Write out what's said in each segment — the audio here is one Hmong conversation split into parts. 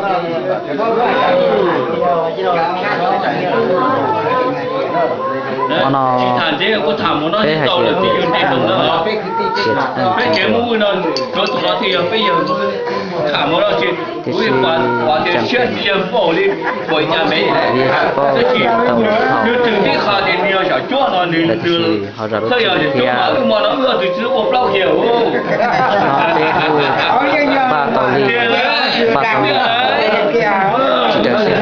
Hnub no peb hais tias tiam tsev tsev no, tiam sis cam pem vim tsis paub tau thaum lawm tiam sis ho zam lub txim thiab. No peb kuj npaj tau li, npaj tau li, tsis daws sij hawm na. Ces ib tsam los kom paub li cas lawm, ces cam pem na zam lub txim thiab cov niam cov txiv, sawv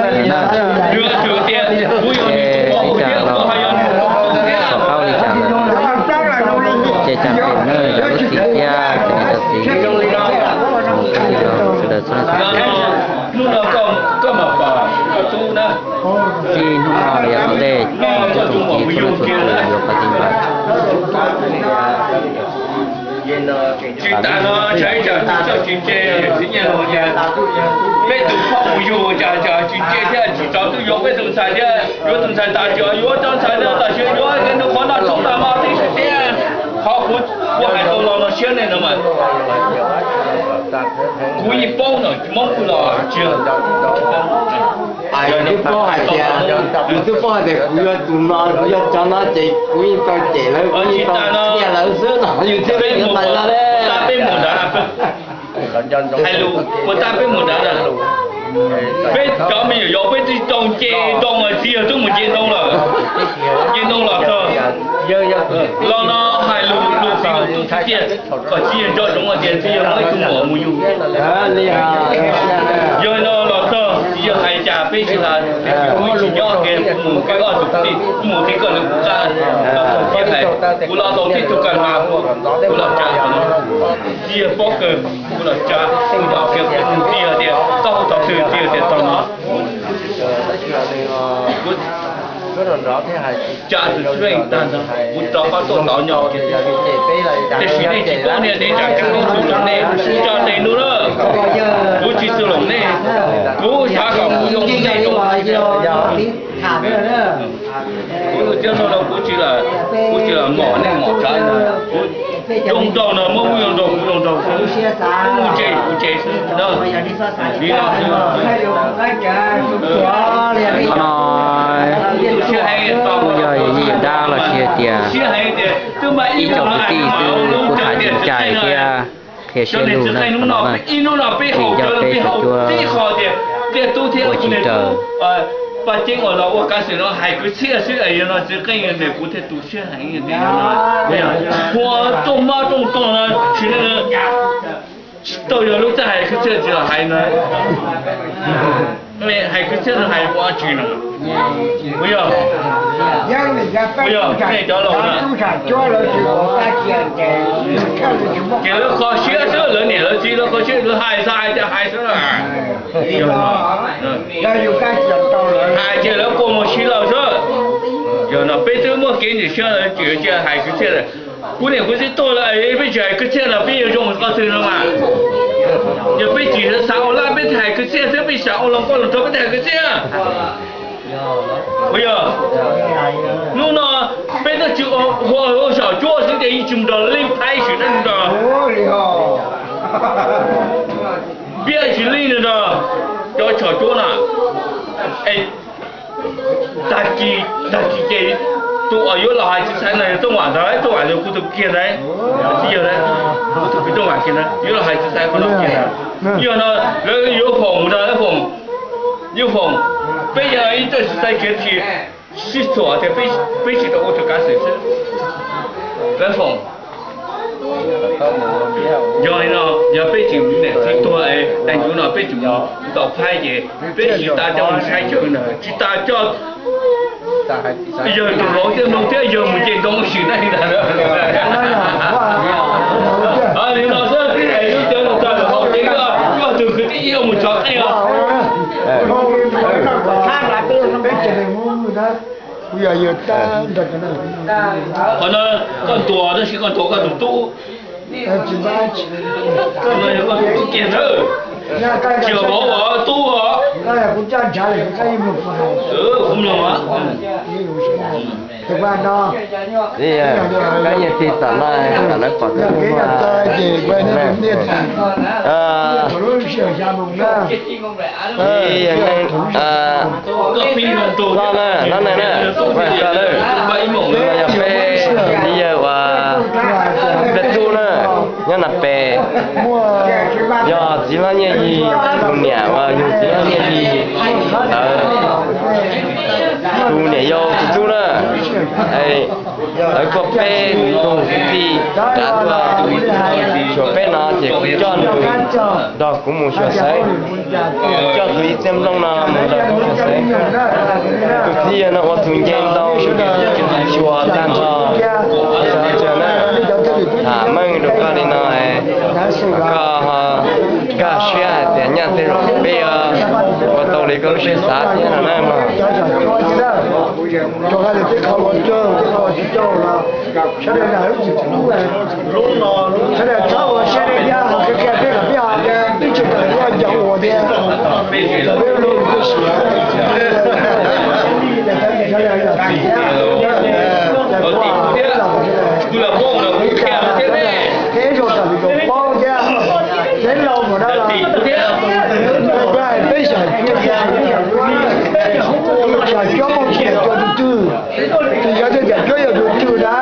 daws txhua leej txhua tus. Txij hnub no los yav tom ntej, tsoom niam tsoom txiv txhua leej txhua tus yuav pab tij npaj. Tsis tas no, tsis nce, txiv Nyiaj Laus tias peb tus phooj mus yug cas cas tsis nce thiab tsis tso twj yuav peb tus ntxhais thiab, yuav tus ntxhais tas tsis yuav cov ntxhais no tam sim yuav nws qhov noj tshoob noj mov tib si thiab. Qhov kuv, kuv hais tau los no siab nej no mas, kuv yeej paub no Hmoob kuj los tsis Twb paub hais tias, twb paub hais tias kuv yog tus no, kuv yog cov no ces kuv yeej tau cem lawv, kuv yeej tau qhia lawv xwb no, yus thiaj li yuav tas zog. Peb mus nrad, hais lus puas tab peb mus nrad na. Peb cov me nyuam yaus peb twb tau nce ntoo, txiv yawg twb mus nce ntoo lawm, nce ntoo los txog. Los no hais lus lus txiv lus tub tiag, kom txiv yawg nco ntsoov hais tias txiv yawg muaj ib tug muam mus yug. Yog no los txog txiv yawg hais cas peb tsis hais, peb tsis nyob kiag, kuv mus kiag ob tug kwv tij, kuv mus kiag koj lawv kuv qab, kuv los tau tib tug kas mas, kuv los tsa, txiv yawg paub kawg, kuv los tsa, kuv los kiag kuv tus txiv hais tias koj hu thov twg, txiv hais tias tau no. Tsa tus tseeb tag nrho, kuv rov qab tuaj tod nyob. Tiam sis nej tsis paub nej, nej tsam tsis paub xws los nej, tso tes no na. Kuv tsis xws los nej, kuv xav kom kuv zoo nej. Kuv cov no kuv tsis, kuv tsis los mom nej mom tsav, kuv zoo nraug no muab kuv zoo nraug, kuv zoo nraug xwb, kuv mus tsev kuv tsev xwb na. Li no xwb. Qhov no kuj yog yawm yij yawm dab los sis hais tias ib co kwv tij twb kuj tham tsis ncaj thiab qhia siab lug na qhov no na. Vim yog peb cov cuab ua tsis raws. Ua kav xwm no hais kwv txhiaj xwb, yog no txiv qeej ntawm kuv thiaj tu siab heev. Ua tuaj mob rooj tog no tsis tau yog lub txaj hais kwv txhiaj tsis los hais no. Hais kwv txhiaj no hais ua tsis no. Ua yog, ua yog nej cov laus na. Ces lawv kho siab xwb, lawv niam lawv txiv lawv kho siab, lawv hais xav hais cas hais xwb. Hais ces lawv kua muag sib law xwb. Yog no peb twb muaj kev ntxim siab lawm, tsis hais kwv txhiaj lawm. Kuv niam kuv txiv tuag lawm peb tsis hais kwv txhiaj los peb yuav zoo qhov twg no mas. Yog peb tsis xav ua laj peb thiaj hais kwv txhiaj xwb, peb xav ua hluas nkauj hluas nraug peb thiaj hais kwv txhiaj. Ua yog, hnub no peb twb tsis ua, ua saum cuab xwb ces yeej tsis mus nrog leej thaib sim neej nrog, piab tsis leej nrog cov saum cuab no. Tag kis, tag kis ces tus uas yuav los hais txiv xaiv no yog Tooj Vam ntag, Tooj Vam yog kuv tus kiag ntag, txiv yawg ntag, kuv tus kwv Tooj Vam kiag ntag, yuav los hais txiv xaiv qhov no kiag ntag. Yog no lawv yuav foom ntag, lawv foom, yuav foom, peb yog ib txoj txiv xaiv kiag tsis sib txhuam tias peb tsis tau ua tus kav xwm xwb, lawv foom. Yog li no, yog peb tsis niam txiv tuag es hnub no peb tsis mus tau phaib ces peb tsis tas coj mus saib chaw ntawd, tsis tas coj yawg tus vauv thiab mloog thiab yawg mus nce ntoo sim neej ntag. Li no xwb, lub cawv no tag lawm hauv ces koj tus kwv tij yuav mus tso qeej os. Qhov no koj ntuas tab sis koj ntuas koj tus tub. Koj no yog koj tus tub kiag ntag. Tsis yog vauv os, tub os. Kuv coj ntshav lawm, kuv coj ib mloog. Ib yam tig tam no, kom lawv pom tus no, no na, no na, no na, no yog peb txiv yawg uas Pliag Tub na, nyob Nas Pes, yog txiv hlob Nyiaj Yig tus niam uas yug txiv hlob Nyiaj Yig ntawd tus niam yau tus tub na. Lawv kuj peb tug kwv tij kav tuaj xyuas peb no ces kuv coj nws nrog kuv mus xyuas xaiv, coj tus ib txhiab nplooj no mus nrog kuv xyuas xaiv. Tus txiv yawg no ua tus nce ntau, xyuas tag nrho, tham meej rau koj li no, koj ho nkag siab hais tias nyaj tej zaum peb yuav ua tau li koj lub siab xav thiab no na mog. Sawv daws txhob ua siab deb thiab, qhia peb kom peb ho ib txhia tawm tuaj ncaws ua thiab, kom peb lub lub siab. Peb zoo kom lwm tus paub thiab, peb laus mus dab los, peb xyom cuab, xyom cuab muaj tsis yog cuab tus twg, tsis yog tias xyom cuab yog tus twg na.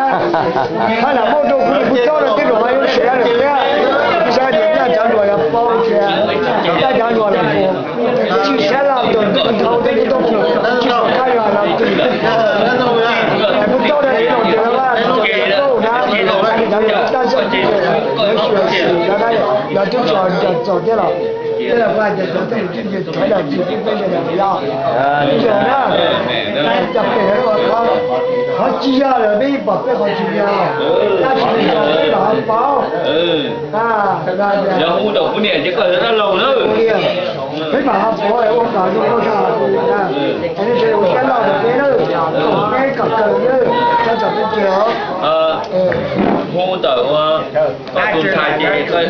Hab lam muaj rau kuv, kuv txob rau teb los mas yuav siav lawm thiab. Xav tias nyaj cov hluas los paub tias nyaj cov hluas los tsis siab los tus ntau thiab, tsis tau tsis tau kab yog los twg, kuv txob rau ib los tias los vaj tsis tau na, tab sis lawv xyuam xim cov na, lawv twb tso ncaws txaus thiab los. Tej laus kuj hais tias cov tej lus txij nce thaiv los tsis tub peb ze los yog ib zaug na. Cov pem qhov tsis yog lawm peb yeej pom peb qhov tsis yog, tab sis peb los ho paub. Peb mam ho paub ua kom zoo nkauj zog, ua siab loj rau peb na, peb kom kawg na, txhob txom peb ceg os. Hu ntawm tus ntxhais ces,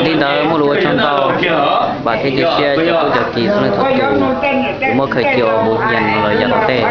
li ntawd muaj lus ua tsaug ntau, vam thiab cia siab cov tub cov kiv txhua leej txhua tus, kuv muab khaws cia ua npu nyias los yav tom ntej.